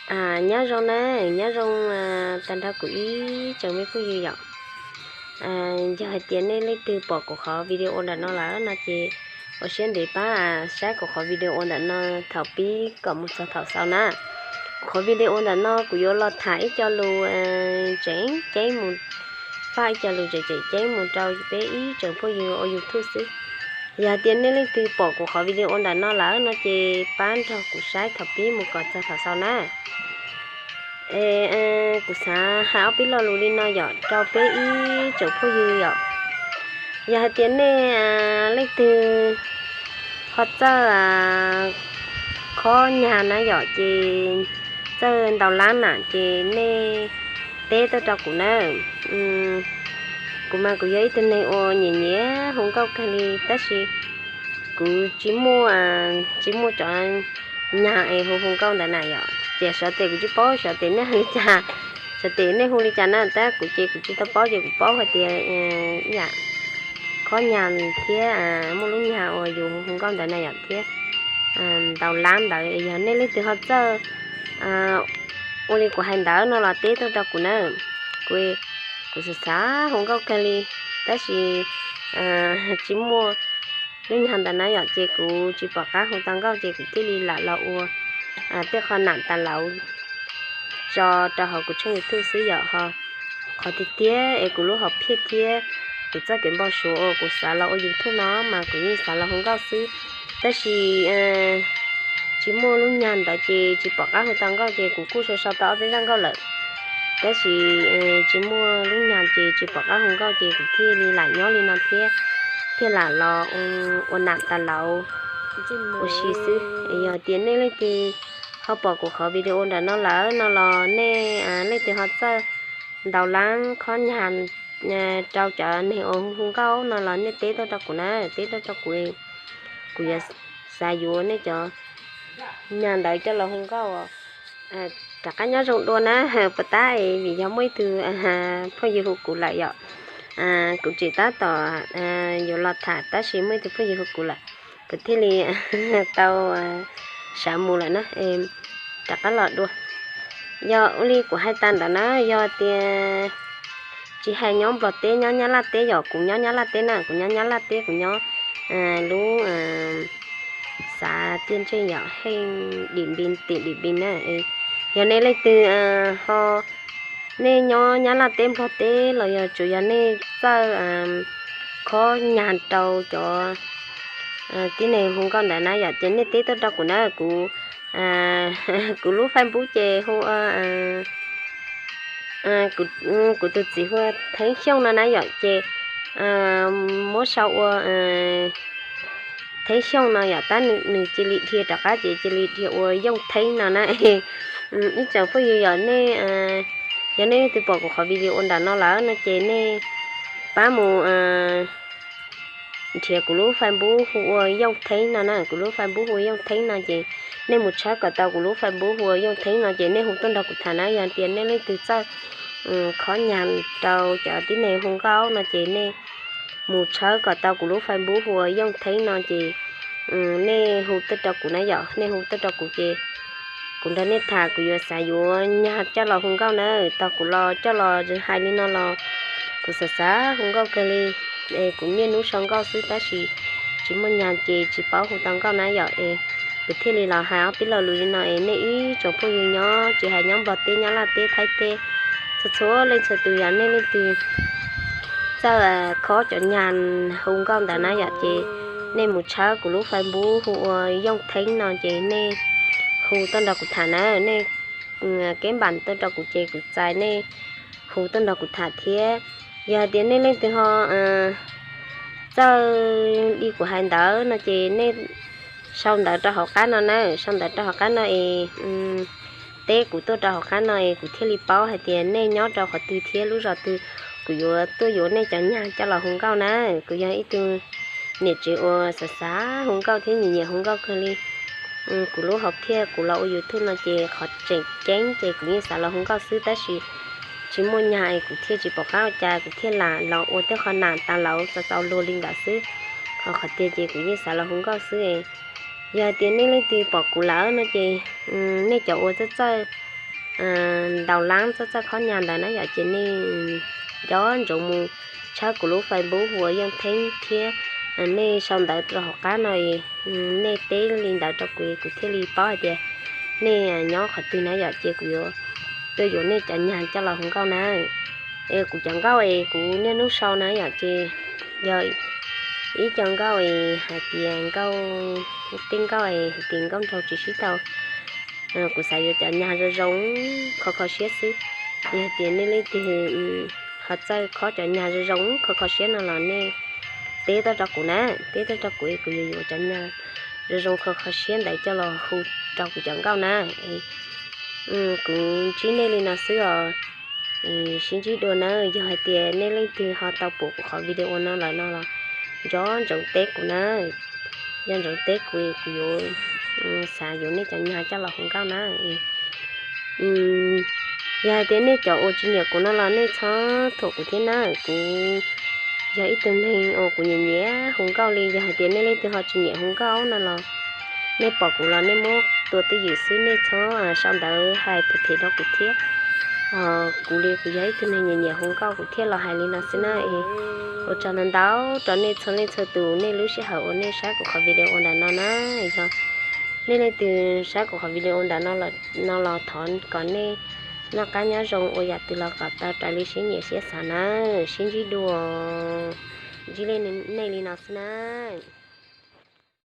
Nyob zoo na, nyob zoo tag nrho kuv ib tsoom me phooj ywg yom. Yog hais tias nej leej twg pom kuv qhov video ntawm no lawm no ces ua siab ntev pab saib kuv qhov video ntawm no thaum pib kom mus txog thaum xaus na. Kuv qhov video ntawm no kuv yuav los tham ib co lus tseem ceeb mus, faj ib co lus tseem tseem ceeb mus rau peb ib tsoom phooj ywg ua YouTube xwb. Yog hais tias nej leej twg pom kuv qhov video ntawm no lawm no ces pab nrog kuv saib thaum pib mus kom txog thaum xaus na. Es kuv xav hais ob peb lo lus li no yom rau peb ib tsoom phooj ywg yom. Yog hais tias nej leej twg ho txawj khob nyag na yom ces txawj ntaus lab na ces nej teb tuaj rau kuv na. Kuv mas kuv yog ib tug neeg uas nyiam nyiam hu nkauj kawg li tab sis kuv tsis muaj, tsis muaj cov nyag es hu hu nkauj ntawd na yom. Ces xyov tes kuv tsis paub xyov tes nej hu li cas, xyov tes nej hu li cas na tab kuv ces kuv tsis tau paub ces kuv paub hais tias yam khob nyag thiab muaj lub nyag uas yus hu nkauj ntawd na yom thiab ntaus lab ntawd. Yog nej leej twg ho txawj ua li kuv hais ntawd no los teb tuaj rau kuv na. Kuv, kuv xav xav hu nkauj kawg li tab sis tsis muaj lub nyag ntawd na yom ces kuv tsis pom qab hu tau nkauj ces kuv thiaj li lam los ua tej qho nam tas lauv tso rau hauv kuv tshooj YouTube xwb yom. Ho qhov tiag tiag es kuv lub hom phiaj thiab kuv txoj kev npau suav uas kuv xav los ua YouTube no mas kuv yeej xav los hu nkauj xwb. Tab sis tsis muaj lub nyag ntawd ces tsis pom qab hu tau nkauj ces kuv kuj sau sau tau ob peb zaj nkauj lawm. Tab sis tsis muaj lub nyag ces tsis pom qab hu nkauj ces kuv thiaj li lam nyob li no thiab thiaj lam los ua nam tas lauv ua si xwb. Yog tias nej leej twg ho pom kuv qhov video ntawm no lawm no los nej leej twg ho txawj ntaus lab khob nyag rau cov neeg uas hu hu nkauj no los nej teb tuaj rau kuv na, teb tuaj rau kuv, kuv yuav xav yuav nej cov nyag ntawd coj los hu nkauj. Rov qab nyob zoo dua na, puas tab vim yog muaj ib tug phooj ywg hu kuv lawm yom. Kuv tseem tab tom yuav los tham tab sis muaj ib tug phooj ywg hu kuv lawm, kuv thiaj li tau sav mus lawm na. Rov qab los dua. Yog ua li kuv hais tas ntawd na, yog tias tsis hais nyob Nplog teb, nyob Nyab Laj teb, yog kuv nyob Nyab Laj teb na, kuv nyob Nyab Laj teb, kuv nyob lub xav tiaj ntsej yom, heej Dim Npis, tim Dim Npis na. Yog nej leej twg ho nej nyob Nyab Laj teb, Nplog teb los yog tsuas yog nej txawj khob nyag rau cov tib neeg hu nkauj ntawd na yom, ces nej teb tuaj rau kuv na. Kuv, kuv lub Facebook ces hu, kuv tus txiv hu ua Theeb Xyooj no na yom, ces muab sau ua Theeb Xyooj no yom, tab nws cia li dhia rov qab ces cia li dhia ua Yooj Theeb no na. Ib tsoom phooj ywg yom, nej, yog nej leej twg pom kuv qhov video ntawm no lawm no ces nej pab mus nrhiav kuv lub Facebook hu ua Yooj Theeb no na, kuv lub Facebook hu ua Yooj Theeb no ces nej mus tshawb kom tau kuv lub Facebook hu ua Yooj Theeb no ces nej hu tuaj nrog kuv tham na. Yog tias nej leej twg txawj khob nyag rau cov tib neeg hu nkauj no ces nej mus tshawb kom tau kuv lub Facebook hu ua Yooj Theeb no ces nej hu tuaj rau kuv na yom, nej hu tuaj rau kuv ces kuv nrog nej tham, kuv yuav xav yuav nyag coj los hu nkauj na. Tau kuv los coj los hais li no los kuv xav xav hu nkauj kawg li. Es kuv niaj hnub sau nkauj xwb tab sis tsis muaj nyag ces tsis paub hu tau nkauj na yom. Es kuv thiaj li los hais ob peb lo lus li no es nej ib tsoom phooj ywg nyob tsis hais nyob Nplog teb, Nyab Laj teb, Thaib teb, txhua txhua leej txhua tus yog nej leej twg txawj khob cov nyag hu nkauj ntawd na yom ces nej mus tshawb kuv lub Facebook hu ua Yooj Theeb no ces nej hu tuaj nrog kuv tham na, nej keb npam tuaj rau kuv ces kuv txais nej hu tuaj nrog kuv tham thiab. Yog hais tias nej leej twg ho txawj li kuv hais ntawd no ces nej sau ntawv rau hauv qab no na, sau ntawv rau hauv qab no es teb kuv tuaj rau hauv qab no es kuv thiaj li paub hais tias nej nyob rau qhov twg thiab lub zos twg, kuv yuav tuaj yuav nej cov nyag coj los hu nkauj na. Kuv yog ib tug niam tsev uas xav xav hu nkauj thiab nyiam nyiam hu nkauj kawg li. Kuv lub hom phiaj kuv los ua YouTube no ces qhov tseem ceeb ces kuv yeej xav los hu nkauj xwb tab sis tsis muaj nyag es kuv thiaj tsis pom qab ua cas kuv thiaj lam los ua tej qho nam tas lauv txaus txaus luag li ntawd xwb. Ho qhov tiag ces kuv yeej xav los hu nkauj xwb. Yog hais tias nej leej twg pom kuv lawm no ces nej cov uas txawj txawj ntaus lab txoj txawj khob nyag ntawd na yom, ces nej nco ntsoov mus tshawb kuv lub Facebook hu ua Yeej Theeb thiab, nej sau ntawv rau hauv qab no, nej teb li ntawd rau kuv, kuv thiaj li paub hais tias nej nyob qhov twg na yom, ces kuv yuav tuaj yuav nej cov nyag coj los hu nkauj na. Es kuv cov nkauj es kuv niaj hnub sau na yom, ces yog ib co nkauj es hais tias nkauj, tej nkauj es hais tias nkauj nraug tsis sib tau. Kuv xav yuav cov nyag zoo zoo, kho kho siab xwb. Yog hais tias nej leej twg ho txawj khob cov nyag zoo zoo, kho kho siab no los nej teb tuaj rau kuv na, teb tuaj rau kuv es kuv yuav yuav cov nyag zoo zoo kho kho siab ntawd coj los hu rau kuv cov nkauj na. Kuv ntsib nej li no xwb os. Sib ntsib dua na, yog hais tias nej leej twg ho tau pom kuv qhov video no lawm no los nco ntsoov teb kuv na, nco ntsoov teb kuv, kuv yuav xav yuav nej cov nyag coj los hu nkauj na. Yog hais tias nej cov uas tsis nyiam kuv no los nej txhob thuam kuv thiab na, kuv yog ib tug neeg uas kuv nyiam nyiam hu nkauj li. Yog hais tias nej leej twg ho tsis nyiam hu nkauj no los nej pom kuv los nej muab tua twj ywm xwb, nej txhob sau ntawv hais phem phem rau kuv thiab. Kuv li kuv yog ib tug neeg nyiam nyiam hu nkauj kuv thiaj los hais li no xwb na. Ua tsaug ntau ntau rau nej txhua leej txhua tus nej lub sij hawm uas nej saib kuv qhov video ntawm no na. Yog nej leej twg saib kuv qhov video ntawm no los thov kom nej noj qab nyob zoo ua yam twg los kom tau raws li siab nyiam siab xav na. Sib ntsib dua, ntsib nej li no xwb na.